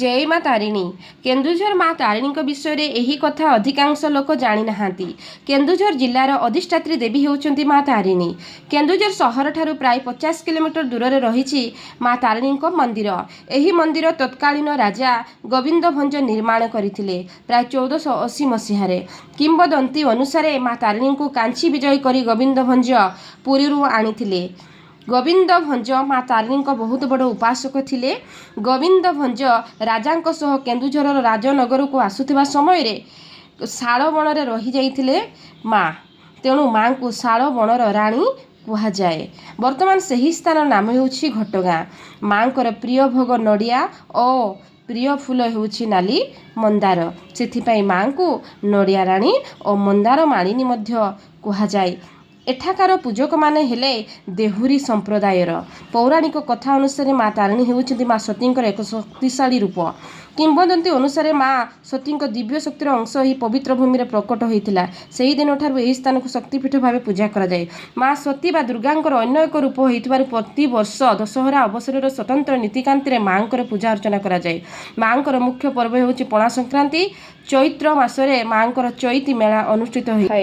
ଜୟ ମା ତାରିଣୀ। କେନ୍ଦୁଝର ମା ତାରିଣୀଙ୍କ ବିଷୟରେ ଏହି କଥା ଅଧିକାଂଶ ଲୋକ ଜାଣିନାହାନ୍ତି। କେନ୍ଦୁଝର ଜିଲ୍ଲାର ଅଧିଷ୍ଠାତ୍ରୀ ଦେବୀ ହେଉଛନ୍ତି ମା ତାରିଣୀ। କେନ୍ଦୁଝର ସହରଠାରୁ ପ୍ରାୟ 50 କିଲୋମିଟର ଦୂରରେ ରହିଛି ମା ତାରିଣୀଙ୍କ ମନ୍ଦିର। ଏହି ମନ୍ଦିର ତତ୍କାଳୀନ ରାଜା ଗୋବିନ୍ଦ ଭଞ୍ଜ ନିର୍ମାଣ କରିଥିଲେ ପ୍ରାୟ 1480 ମସିହାରେ। କିମ୍ବଦନ୍ତୀ ଅନୁସାରେ ମା ତାରିଣୀଙ୍କୁ କାଞ୍ଚି ବିଜୟ କରି ଗୋବିନ୍ଦ ଭଞ୍ଜ ପୁରୀରୁ ଆଣିଥିଲେ। ଗୋବିନ୍ଦ ଭଞ୍ଜ ମା ତାରିଣୀଙ୍କ ବହୁତ ବଡ଼ ଉପାସକ ଥିଲେ। ଗୋବିନ୍ଦ ଭଞ୍ଜ ରାଜାଙ୍କ ସହ କେନ୍ଦୁଝରର ରାଜନଗରକୁ ଆସୁଥିବା ସମୟରେ ଶାଳବଣରେ ରହିଯାଇଥିଲେ ମା। ତେଣୁ ମାଙ୍କୁ ଶାଳବଣର ରାଣୀ କୁହାଯାଏ। ବର୍ତ୍ତମାନ ସେହି ସ୍ଥାନର ନାମ ହେଉଛି ଘଟଗାଁ। ମାଙ୍କର ପ୍ରିୟ ଭୋଗ ନଡ଼ିଆ ଓ ପ୍ରିୟ ଫୁଲ ହେଉଛି ନାଲି ମନ୍ଦାର। ସେଥିପାଇଁ ମାଙ୍କୁ ନଡ଼ିଆ ରାଣୀ ଓ ମନ୍ଦାର ମାଳିନୀ ମଧ୍ୟ କୁହାଯାଏ। ଏଠାକାର ପୂଜକମାନେ ହେଲେ ଦେହୁରୀ ସମ୍ପ୍ରଦାୟର। ପୌରାଣିକ କଥା ଅନୁସାରେ ମା ତାରିଣୀ ହେଉଛନ୍ତି ମା ସତୀଙ୍କର ଏକ ଶକ୍ତିଶାଳୀ ରୂପ। କିମ୍ବଦନ୍ତୀ ଅନୁସାରେ ମା ସତୀଙ୍କ ଦିବ୍ୟ ଶକ୍ତିର ଅଂଶ ଏହି ପବିତ୍ର ଭୂମିରେ ପ୍ରକଟ ହୋଇଥିଲା। ସେହି ଦିନଠାରୁ ଏହି ସ୍ଥାନକୁ ଶକ୍ତିପୀଠ ଭାବେ ପୂଜା କରାଯାଏ। ମା ସତୀ ବା ଦୁର୍ଗାଙ୍କର ଅନ୍ୟ ଏକ ରୂପ ହୋଇଥିବାରୁ ପ୍ରତିବର୍ଷ ଦଶହରା ଅବସରରେ ସ୍ୱତନ୍ତ୍ର ନୀତିକାନ୍ତିରେ ମାଙ୍କର ପୂଜା ଅର୍ଚ୍ଚନା କରାଯାଏ। ମାଙ୍କର ମୁଖ୍ୟ ପର୍ବ ହେଉଛି ପଣା ସଂକ୍ରାନ୍ତି। ଚୈତ୍ର ମାସରେ ମାଙ୍କର ଚଇତି ମେଳା ଅନୁଷ୍ଠିତ ହୋଇଥାଏ।